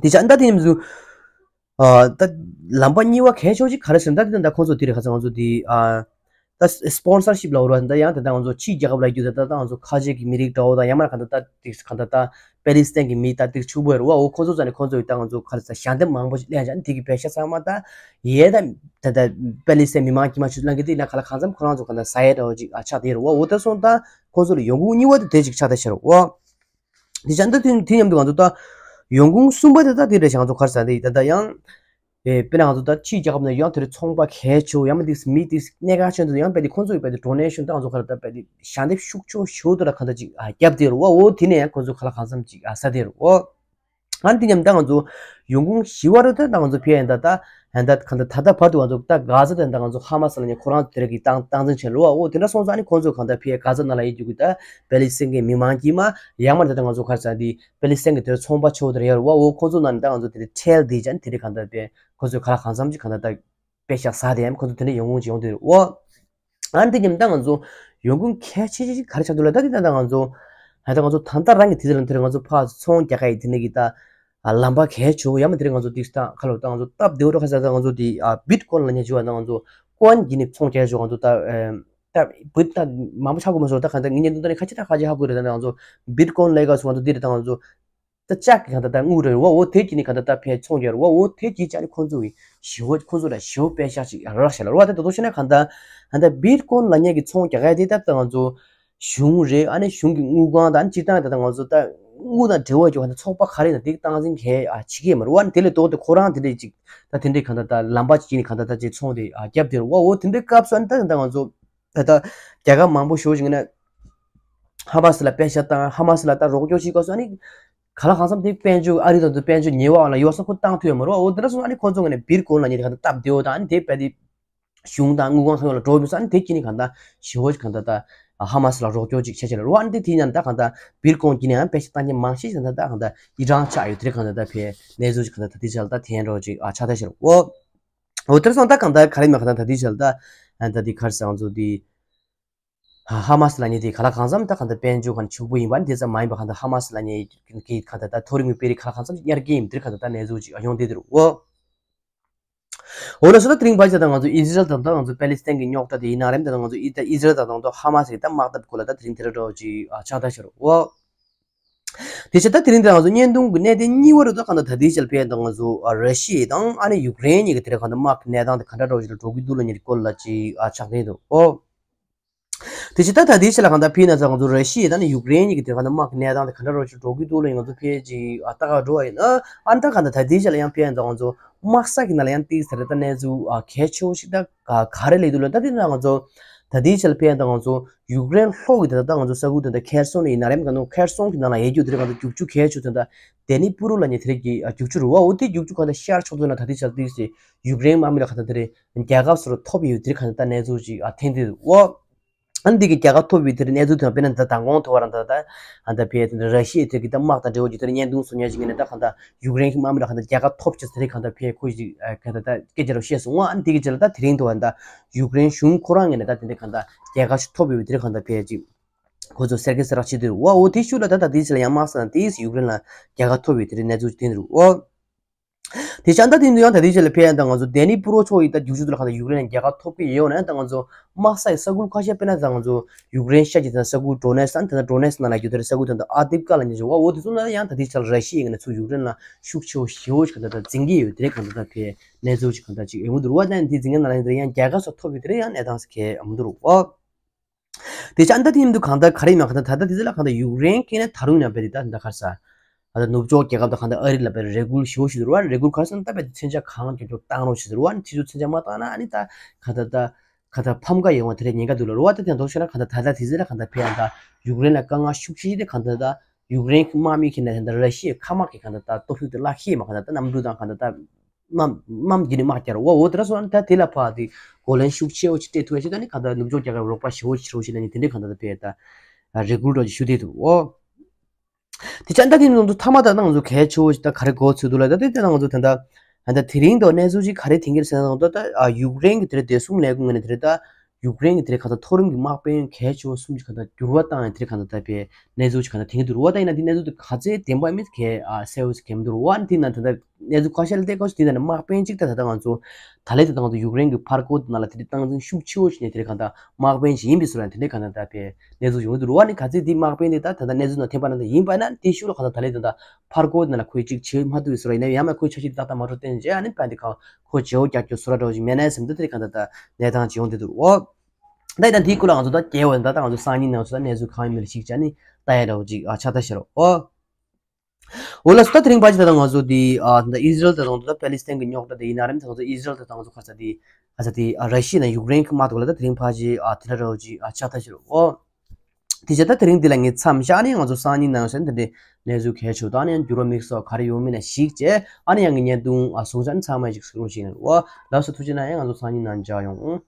དེ་ཆ་ཨ་ནི་ད་དེ་ཉམས་སུ། ཨ་ད་ལམ་པ་གཉིས་པ་གལ་ཆེ་བ་ཅིག་ག་རེ་ཟེར་ན་ད་དེ་ད་ཁོང་ཚོ་དེ་རེད་ཁ་ཚ་ང་ཚོ་དེ་ཨ་ད་སི་པོན་སར་ཤིབ་ལ་འོར་བ་ད་ཡང་དེ་ད་ང་ཚོ་ཕྱིའི་རྒྱལ་ཁབ་ལ་རྒྱུ་ད་ད་ད་ང་ཚོ་ཁ་ཆེ་གི་མི་རིགས་འདྲ་བོ་དང་ཡང་མ་ག་ད་ད་དེ་ག་ད་ད་པེ་ལི་སི་ཐན་གི་མི་ད་དེ་ཕྱུག་པོ་ཡོད་རེད་བ། འོ་ཁོང་ཚོ་ཚ་ནས་ཁོང་ཚོ་ཡི་ད་ང་ཚོ་ག་རེ་ཟ་ཞལ་འདེབས་མང་པོ་ཞིག་ལེན་ཅང་དེ་གི་པེ་ཤ་ཚང་མ་ད་ཡེ་ད་ད་ད་པེ་ལི་སི་ཐན་མི་མང་གི་མ་ཆུ་ལང་གི་དེ་ན་ག་ལ་གང་འཚམ་ཁོ་རང་ཚོ་ག་ད་ཟ་ཡེ་འདྲ་བོ་ཅིག་ཨ་ཆགས་དེ་རེད་བ། འོ་ད་སོང་ད་ཁོང་ཚོ་ལ་ཡོང་ཁུངས་གཉིས་པ་དེ་དེ་ཅིག་ཆགས་དེ་ཤར་བ། དེ་ཆ་འདི་དུས་དེ་མཉམ་དུ་ང་ཚོ་ད་ཡོང་ཁུངས་གསུམ་པ་དེ་ད་དེ་འདྲ་ཞིག་ང་ཚོ་ག་རེ་ཟ་དེ་ད་ད་ཡང་ཨེ་དཔེར་ན་ང་ཚོ་ད་ཕྱིའི་རྒྱལ་ཁབ་ནས་ཡང་དེ་རུ་ཚོང་པ་གལ་ཆེ་བོ་ཡང་མ་དེ་མི་དེ་གནད་འགག་ཆེན་དུ་ཡང་དཔེ་དེ་ཁོང་ཚོ་ཡི་དཔེ་དེ་ཌོ་ནེ་ཤོན་ད་ང་ཚོ་ག་རེ་ད་དཔེ་དེ་ཞལ་འདེབས་ཤུགས་ཆེ་ཤོས་དུ་ལ་ག་འདྲ་ཅིག་ཨ་རྒྱབ་དེ་རུ་བ། འོ་དེ་ནས་ཡང་ཁོང་ཚོ་ག་ལ་གང་འཚམ་ཅིག་ཨ་ཟ་དེ་རུ་འོ། ཨ་ནི་དེ་མཉམ་ད་ང་ཚོ་ཡོང་ཁུངས་བཞི་བ་རུ་ད་ད་ང་ཚོ་ཕེ་ཡན་ད་ད་ཡན་ད་ག་འདྲ་ད་ད་བར་དུ་ང་ཚོ་ད་ག་ཟ་ད་ད་ང་ཚོ་ཧ་མ་སི་ལ་ནི་ཁོ་རང་དེ་ར་གི་སྟངས་སྟངས་འཛིན་བྱས་ལོ་བ། འོ་དེ་འདྲ་སོང་ཙང་ཨ་ནི་ཁོང་ཚོ་གང་ད་ཕེ་ག་ཟ་ན་ལ་ཡི་རྒྱུ་གི་ད་པེ་ལི་སི་ཐན་གི་མི་མང་གི་མ་ཡང་མ་ད་ད་ང་ཚོ་ག་རེ་ཟ་དེ་པེ་ལི་སི་ཐན་གི་དེར་ཚོང་པ་ཆེ་བོ་དེར་ཡར་བ། འོ་ཁོ་ཚོ་ནང་ནས་ད་ང་ཚོ་དེ་རེ་ཁྲལ་དེ་ཅན་དེ་རེ་གང་ལྟར་དེ་ཁོ་ཚོས་ག་ལ་གང་འཚམ་ཅིག་གང་ལྟར་ད་པེ་ཤག་ཟ་དེ་ཡང་ཁོ་ཚོ་དེ་འདྲ་ཡོང་ཁུངས་ཅིག་ཡོང་དེ་རེད་འོ། ཨ་ནི་དེ་ཉམས་ད་ང་ཚོ་ཡོང་ཁུངས་གལ་ཆེ་ཆེ་ཅིག་ག་རེ་ཆགས་འདུག་ལ་ད་དེ་ད་ད་ང་ཚོ་ད་ད་ང་ཚོ་ད་ལྟ་རང་གི་དེ་དེ་ལ་དེ་རེ་ང་ཚོ་ཕ་ཚོང་རྒྱག་ག་ཡི་དེ་འདྲ་གི་ད་ལམ་པ་གལ་ཆེ་བོ་ཡང་མ་དེ་རེ་ང་ཚོ་དེ་ད་ཁ་ལོ་ད་ང་ཚོ་སྟབས་བདེ་བོ་རོ་ཁ་ཟ་ད་ང་ཚོ་དེ་བིཊ་ཀོན་ལ་ཉེ་ཆེ་བ་ད་ང་ཚོ་ཀོན་གྱི་ནི་ཚོང་རྒྱག་ཆོག་ང་ཚོ་ད། ད་བུད་ད་མང་པོ་ཆགས་དགོས་མ་སོང་། ད་གང་ལྟར་ངེད་གཉིས་དོན་དག་ནི་ཁ་ཆེ་ད་ཁ་ཆེ་ཧ་གོ་རེད། ད་ང་ཚོ་བིཊ་ཀོན་ལས་ཀ་སོང་ང་ཚོ་འདི་རེད། ད་ང་ཚོ་ད་ལྕགས་ཀྱི་གང་ལྟར་ད་དངུལ་རེད་བ། འོ་དེ་གྱིས་ནི་གང་ལྟར་ད་ཕན་ཚོང་རྒྱག་རེད་བ། འོ་དེ་གྱིས་ཅག་ནི་ཁོང་ཚོ་གི་ཞི་བོ་ཁོང་ཚོ་ལ་ཞི་བོ་པད་ཤག་ཅིག་རག་ཤག་ལ་རེད་བ། ད་ད་དུང་བཤད་ན་གང་ལྟར་གང་ལྟར་བིཊ་ཀོན་ལ་ཉེ་གི་ཚོང་རྒྱག་ཡ་དེ་ད་ད་ང་ཚོ་ གཞུང་རེད། ཨ་ནི་གཞུང་གི་དངུལ་ཁང་དང་སྤྱིར་བཏང་ད་ལྟ་ང་ཚོ་ད་དངུལ་དང་འབྲེལ་བ་ཡོད་པ་ཚོགས་པ་ག་རེ་ཡིན་ན་དེ་སྟངས་འཛིན་གལ་ཨ་བྱེད་ཀྱི་ཡོད་མ་རེད་བ། ཨ་ནི་དེ་ལས་ལྡོག་སྟེ་ཁོ་རང་དེ་འདྲས་ཅིག་ད་དེ་འདྲས་གང་ལྟར་ད་ལམ་པ་ཅིག་ཡིན་ནི་གང་ལྟར་ད་ཅིག་ཚོང་དེ་ཨ་བརྒྱབ་དེ་རེད་བ། འོ་དེ་འདྲའི་སྐབས་སུ་ཨ་ནི་ད་ད་ང་ཚོ་ད་ད་རྒྱལ་ཁབ་མང་པོ་ཞེ་པོ་ཅིག་ཡིན་ན་ཧ་མ་སི་ལ་པེ་ཤ་བཏང་། ཧ་མ་སི་ལ་ད་རོགས་སྐྱོར་བྱེད་སྐབས་སུ་ཨ་ནི་ག་ལ་གང་འཚམ་དེ་དཔལ་འབྱོར་ཨ་རི་དང་དུ་དཔལ་འབྱོར་ཉེ་བ་ལ་ཡོད་ས་ཁོ་བཏང་ཐུབ་ཡོད་མ་རེད་བ། འོ་དེ་འདྲ་སོང་ཨ་ནི་ཁོ་ཚོ་ངོས་ནས་སྦིར་གོང་ལ་ཉེ་དེ་གང་ལྟར་སྟབས་བདེ་བོ་དང་ཨ་ནི་དེ་དཔེ་དེ། གཞུང་དང་དངུལ་ཁང་ཁང་ལ་འགྲོ་མི་ས་ནི་དེ་ཀྱི་ནི་གང་ལྟར་ཞི་བོ་གང་ལྟར་ད་ཧ་མ་སི་ལ་རོགས་སྐྱོར་ཅིག་བྱས་བྱས་ལ་རོ་ཨ་ནི་དེ་དེ་ཡང་ད་གང་ལྟར་སྦིར་གོང་གི་ནི་ཡང་པེ་ཤ་བཏང་མཁན་མང་ཤས་ཀྱི་ད་ད་གང་ལྟར་ཡི་རང་ཆགས་ཡོད་དེ་གང་ལྟར་ད་ཕའི་གནས་ཚུལ་ཅིག་གང་ལྟར་ད་དེ་ཆ་ལ་ད་ཐེན་རོགས་ཅིག་ཨ་ཆགས་ད་ཤར་འོ། འོ་དེར་སོང་ད་གང་ལྟར་ག་རེ་མ་གང་ལྟར་ད་དེ་ཆ་ལ་ད་ད་དེ་གར་སང་ཚོ་དེ་ཧ་མ་སི་ལ་ནི་དེ་ག་ལ་གང་འཚམ་ད་གང་ལྟར་དཔལ་འབྱོར་གང་ཕྱུག་པོ་ཡིན་པ་ནི་དེ་ཙམ་མ་ཡིན་པ་གང་ལྟར་ཧ་མ་སི་ལ་ནི་གི་གང་ལྟར་ད་མཐོ་རིམ་གྱི་དཔེ་རིས་ག་ལ་གང་འཚམ་ཉར་གྱི་ཡིན་དེ་གང་ལྟར་ད་གནས་ཚུལ་ཅིག་ཨ་ཡོང་དེ་དེ་རུ་འོ། འོ་ན་སོ་ད་དེ་རིང་བར་ཆ་ད་ང་ཚོ་ཨི་ཟི་རལ་དང་ད་ང་ཚོ་པེ་ལི་སི་ཐན་གྱི་རྙོག་དྲ་དེ་ཡིན་ན་རེམ་ད་ང་ཚོ་ཨི་ད་ཨི་ཟི་རལ་དང་ད་ང་ཚོ་ཧ་མ་སི་གི་ད་དམག་འཐབ་སྐོར་ལ་ད་དེ་རིང་དེ་ར་འདྲ་བོ་ཅིག་ཨ་ཆགས་ད་ཤར་འོ། དེ་ཆ་ད་དེ་རིང་དེ་ང་ཚོ་བརྙན་ཐུང་གི་གནད་དོན་གཉིས་པ་རུ་ད་གང་ལྟར་ད་དེའི་ཆ་ལ་ཕན་ད་ང་ཚོ་ཨ་ར་ཤི་ཡ་དང་ཨ་ནི་ཡུཀ་རེན་གཉིས་ཀྱི་དེ་ར་གང་ལྟར་དམག་གི་གནས་སྟངས་དེ་ག་འདྲ་འདྲ་བོ་ཅིག་ལ་འགྲོ་གི་འདུག་ལ་ཉེ་སྐོར་ལ་ཅིག་ཨ་ཆགས་བསྡད་འདུག་འོ། དེ་ཕྱི་ད་ད་དེའི་ཕྱི་ལ་གང་ལྟར་ཕྱི་ན་ཚ་ང་ཚོ་ར་ཤི་ཡ་དང་ནི་ཡུཀ་རེན་གཉིས་ཀྱི་དེ་གང་ལྟར་དམག་གི་གནས་སྟངས་དེ་ག་འདྲ་རོ་ཞིག་འགྲོ་གི་འདུག་ལ་ཡང་ང་ཚོ་ཕལ་ཆེར་ཨ་ལྟ་ག་འགྲོ་བ་ཡིན་ཨ་ཨ་ད་གང་ལྟར་ད་དེའི་ཕྱི་ལ་ཡང་ཕལ་ཡང་ད་ང་ཚོ་དམག་ས་གི་ནང་ལ་ཡང་ཏིག་ཟེར་ད་གནས་ཚུལ་ཨ་གལ་ཆེ་བོ་ཞིག་ད་ག་ག་རེ་ལས་འདུག་ལ་ད་དེ་ན་ང་ཚོ་ད་དེའི་ཕྱི་ལ་ཕལ་ཡང་ད་ང་ཚོ་ཡུཀ་རེན་ལྷོ་གི་དེ་ད་ང་ཚོ་ས་ཁུལ་དེ་ད་ཁེར་སོང་ནས་ཡིན་ན་རེམ་ག་ནོ་ཁེར་སོང་གི་ནང་ལ་ཡལ་རྒྱུ་དེ་རེད་གང་ལྟར་རྒྱུག་ཆུ་གལ་ཆེ་བོ་དེ་ད་དེ་ནི་པུ་རུ་ལ་ཉེ་དེ་རེད་ཀྱི་རྒྱུག་ཆུ་རུ་བ་འོ་དེ་རྒྱུག་ཆུ་གང་ལྟར་ཤར་ཕྱོགས་དེ་ན་ད་དེའི་ཕྱི་ལ་ཏིག་ཟེར་ཡུཀ་རེན་དམག་མི་ལ་གང་ལྟར་དེ་རེད། རྒྱལ་ཁབ་སོ་སོར་ཐོབ་ཡོད་དེར་གང་ལྟར་གནས་ཚུལ་ཅིག་ཨ་འཐེན་དེ་འོ། ཨ་ནི་འདི་གི་རྒྱལ་ཁབ་ཐོབ་ཡོད་དེར་གནས་ཚུལ་དང་དཔེར་ན་ད་མདང་དགོང་ཐོག་རང་ད་ད་ཨ་ད་ཕེ་དེ་ར་ཤི་ཡའི་དེར་གི་ད་དམག་དང་འབྲེལ་བ་ཅིག་དེར་བརྙན་ཐུང་བཟོ་ཉག་ཅིག་ངས་ནས་ད་གང་ལྟར་ཡུཀ་རེན་གི་དམག་མི་ལ་གང་ལྟར་རྒྱལ་ཁབ་ཐོབ་ཅིག་དེ་རེད་གང་ལྟར་ཕེ་ཁོ་ཅིག་གང་ལྟར་ད་སྐད་ཆ་རོ་བཤད་སོང་ཨ་ནི་འདི་གི་རྗེས་ལ་ད་དེ་རིང་ཐོག་ཨ་ད་ཡུཀ་རེན་གཞུང་ཁོ་རང་ངས་ནས་ད་དེ་འདྲ་གང་ལྟར་རྒྱལ་ཁབ་ཅིག་ཐོབ་ཡོད་དེར་གང་ལྟར་ཕེ་ཅིག་ཁོ་ཚོ་སེར་སྐད་སེར་རག་བྱེད་དེ་རུ་ཨ་འོ་དེ་ཤུགས་ལ་ད་ད་དེ་ཅིག་ལ་ཡང་དམག་ས་དང་དེ་ཡུཀ་རེན་ལ་རྒྱལ་ཁབ་ཐོབ་ཡོད་དེ་རེད་གནས་ཚུལ་དེ་རུ་ཨོ། དེ་ཆ་ད་དེ་འདུ་ཡང་ད་དེ་ཆ་ལ་ཕེ་ཡང་ད་ང་ཚོ་དེ་ནི་པུ་རོ་ཕྱོགས་ཡི་ད་རྒྱུག་ཆུ་དུ་ལ་གང་ལྟར་ཡུཀ་རེན་ལ་རྒྱལ་ཁ་ཐོབ་ཀྱི་ཡོད་ན་ད་ང་ཚོ་དམག་ས་ཡི་ས་ཁུལ་ཁ་ཤས་དཔེར་ན་ད་ང་ཚོ་ཡུཀ་རེན་ཤ་ཅིག་ད་ས་ཁུལ་ཌོ་ནེ་སི་ད་ད་ཌོ་ནེ་སི་ན་ལ་རྒྱུ་དེ་ས་ཁུལ་ད་ད་ཨ་དིབ་ཀ་ལ་ཉེ་ཆེ་བ་འོ་དེ་ཚོ་ན་ཡང་ད་དེ་ཆ་ལ་ར་ཤི་ཡི་ངན་ཚུ་ཡུཀ་རེན་ལ་ཤུགས་ཆེ་བོ་ཞེ་བོ་ཞིག་གང་ལྟར་ད་འཛིང་གི་ཡོད་དེ་རེད་གང་ལྟར་ད་ཕེ་གནས་ཚུལ་ཞིག་གང་ལྟར་ཅིག་ཡོང་གི་འདུག་རུ་བ་ད་དེ་འཛིང་གི་ན་ལ་ཡང་ད་ཡང་རྒྱལ་ཁ་སོགས་ཐོབ་ཡོད་དེ་རེད་ཡང་གནས་སྟངས་སུ་ཁེལ་མི་འདུག་རུ་བ། དེ་ཆ་ཨ་ད་དེ་ཡིན་དུས་གང་ལྟར་ག་རེ་ཡིན་ན་གང་ལྟར་ད་ལྟ་དེ་ཚོ་ལ་གང་ལྟར་ཡུཀ་རེན་ཁེ་ནས་ད་རུང་ཡིན་ན་བས་དེ་ད་ད་གར་ས། ད་ལྟ་ནུབ་ཕྱོགས་རྒྱལ་ཁབ་དང་གང་ལྟར་ཨ་རི་ལ་བས་རེ་སྐུལ་ཞེ་པོ་ཞིག་འདུག་རུ་བ་རེ་སྐུལ་ག་རེ་ཟེར་ན་ད་བས་དེ་མཚོན་ཆ་གང་མགྱོགས་མགྱོགས་བཏང་རོགས་ཞེས་ཟེར་རུ་བ་ནི་དེ་ཚོ་མཚོན་ཆ་མ་བཏང་ན་ཨ་ནི་ད་གང་ལྟར་ད་གང་ལྟར་ཕམ་ཁ་ཡོང་བ་དེ་རེད་ཉེན་ཁ་འདུག་ལ་རུ་བ་ད་དེ་འདོགས་ཤེ་ན་གང་ལྟར་ད་ལྟ་དེ་ཚོ་ལ་གང་ལྟར་ཕེ་ཡང་ད་ཡུཀ་རེན་ལ་དཀའ་ངལ་ཤུགས་ཆེ་ཞིག་དེ་གང་ལྟར་ད་ཡུཀ་རེན་གི་དམག་མི་ཁེ་ནས་གང་ལྟར་ར་ཤི་ཡའི་མཁའ་དམག་གི་གང་ལྟར་ད་སྟོབས་ཤུགས་དེ་བརླག་ཤེས་མ་གང་ལྟར་ད་གནམ་གྲུ་དང་གང་ལྟར་ད། དམག་དམག་འདི་ནི་དམག་རྒྱག་རོགས་འོ་དེ་འདྲ་སོང་ད་དེ་ལ་ཕར་དེ་གོ་ལན་ཤུགས་ཆེ་བོ་ཞིག་སྤྲད་ཐུབ་ཡ་ཞིག་ད་ནི་གང་ལྟར་ནུབ་ཕྱོགས་རྒྱལ་ཁབ་རོགས་པ་ཞེ་བོ་ཞིག་རོགས་ཞིག་ལ་ནི་དེ་འདྲའི་གང་ལྟར་ད་དཔེ་ད་རེ་སྐུལ་རོགས་ཞིག་ཞུ་བསྡད་འདུག་འོ། དེ་ཆ་ད་དེ་ནི་ང་ཚོ་མཐའ་མ་ད་ང་ཚོ་གལ་ཆེ་བོ་ཞིག་ད་ག་རེ་གོ་ཚོད་འདུག་ལ་ད་དེ་ད་ང་ཚོ་ད་ད་ད་དེ་རིང་དུ་གནས་ཚུལ་ཞིག་ག་རེ་ཐེན་གྱི་རེད་ཟེར་ན་ད་ད་ཡུཀ་རེན་གྱི་དེ་རེད་བདེ་སྲུང་ལས་ཁུངས་ངོས་ནས་དེ་རེད་ད། ཡུཀ་རེན་གྱི་དེ་རིང་གང་ལྟར་མཐོ་རིམ་གྱི་དམག་དཔོན་གལ་ཆེ་བ་གསུམ་གྱི་གང་ལྟར་འགྱུར་བ་བཏང་ཡང་དེ་རིང་གང་ལྟར་ད་ཕེ་གནས་ཚུལ་གྱི་གང་ལྟར་དེང་གི་འགྱུར་བ་བཏང་ཡིན་ན་དེ་གནས་ཚུལ་དེ་ག་ཚད་བདེན་པ་མིན་གལ་ཨ་གསལ་བོ་ཞིག་གལ་མི་འདུག་རུ་བ་དེ་ན་ད་ལྟ་གནས་ཚུལ་ཁ་ཤས་ལ་བལྟས་སྐབས་སུ་དེ་ན་ནི་དམག་དཔོན་གཅིག་ད་ད་ལྟ་ང་ཚོ་ད་ལས་ད་ལྟ་ང་ཚོ་ཡུཀ་རེན་གྱི་ཕར་སྐོར་དེ་ནང་ལ་དེ་འདྲའི་སྟངས་འཛིན་ཤུགས་ཆེ་བོ་ཞིག་ནས་དེ་རིང་གང་ལྟར་དམག་དཔོན་ཞིག་ཡིན་པའི་བཟོ་ལ་དེ་འདྲའི་གང་ལྟར་ད་ཕེ་གནས་ཚུལ་ཡོང་གི་འདུག་རུ་བ་ནི་ག་ཚད་དེ་དམག་དཔོན་དེ་ད་ད་ལྟ་གནས་ཚུལ་ནང་ཐེམ་པ་ནང་ད་ཡིན་པ་ན་དེ་ཤུགས་ལ་གང་ལྟར་ད་ལས་ད་ལྟ་ཕར་སྐོར་དེ་ནང་ལ་ཁོས་གཅིག་བྱེད་མ་ཐུབ་པའི་བཟོ་ལ་ཡིན་ན་ཡང་མ་ཁོས་ཆ་ཤས་དེ་ཏག་ཏག་མ་འགྲོ་བསྟན་རྗེས་ཨ་ནི་ཕན་དེ་གང་། ཁོ་བརྗེ་བོ་རྒྱག་རྒྱུ་བཟོ་འདྲ་འདྲ་བོ་ཞིག་མེད་ན་སེམས་ད་དེ་རིང་གང་ལྟར་ད་གནས་སྟངས་ཅིག་ཡོང་བསྡད་འདུག་འོ། ད་ཡིན་ན་དེའི་སྐོར་ལ་ང་ཚོ་ད་རྒྱལ་བ་ད་ད་ང་ཚོ་སང་ཉིན་ནང་ཚོ་ད་གནས་ཚུལ་གང་ཡིན་མིན་ལ་ཞིག་བྱས་ནས་ལྟ་ཡ་འདྲ་བོ་ཅིག་ཨ་ཆགས་ད་ཤེར་འོ། འོ་ལགས་སོ་ད་དེ་རིང་ཕལ་ཆེར་ད་ང་ཚོ་དེ་ཨ་ད་ཨི་ཟི་རལ་དང་ད་པེ་ལི་སི་ཐན་གྱི་རྙོག་དྲ་དེ་ཡིན་ན་རེད་ད་ང་ཚོ་ཨི་ཟི་རལ་དང་ད་ང་ཚོ་ཁ་ས་དེ་ཁ་ས་དེ་ཨ་ར་ཤི་ཡ་དང་ཡུཀ་རེན་གྱི་དམག་ཐོག་ལ་ད་དེ་རིང་ཕལ་ཆེར་ཨ་དེ་འདྲ་འདྲ་བོ་ཅིག་ཨ་ཆགས་ད་ཤེར་འོ། དེ་བྱས་ད་དེ་རིང་འདི་ལ་ངས་མཚམས་བཞག་ནས་ང་ཚོ་སང་ཉིན་ནང་ཟེར་ན་དེ་འདྲའི་གནས་ཚུལ་གལ་ཆེ་བ་དང་ཨ་ནི་ཡང་འགྱུར་བ་དམིགས་བསལ་ག་རེ་ཡོང་མིན་ལ་གཞིགས་བྱས་ཨ་ནི་ཡང་གི་བརྙན་ཐུང་ཨ་བཟོ་ས་ནི་ཚང་མ་ཞིག་གཟིགས་རོགས་བྱེད་ནས་འོ་ལགས་སོ་ཐུགས་རྗེ་གནང་ཡང་ང་ཚོ་སང་ཉིན་ནང་མཇལ་ཡོང་།